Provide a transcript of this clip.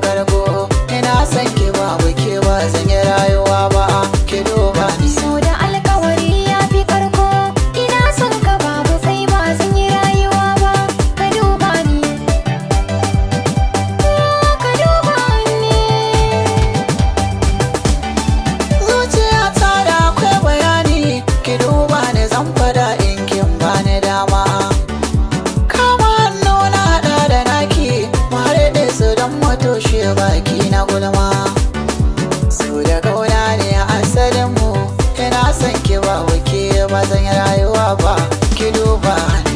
karko. Ina son ki, babu ke ba zan yi rayuwa ba, ki duba ni. So da alkawari ya fi karko. Ina son ka, babu kai ba zan yi rayuwa ba. Ka duba ni. Ka duba ni. Zuciya ta da akwai bayani, ki duba ni, zan fada in kin bani dama. Kama hannu na haɗa da naki, mu haɗe su don mu toshe baki na gulma. So da kauna ne asalin mu, ina son ki, babu ke ba zan yi rayuwa ba, ki duba ni.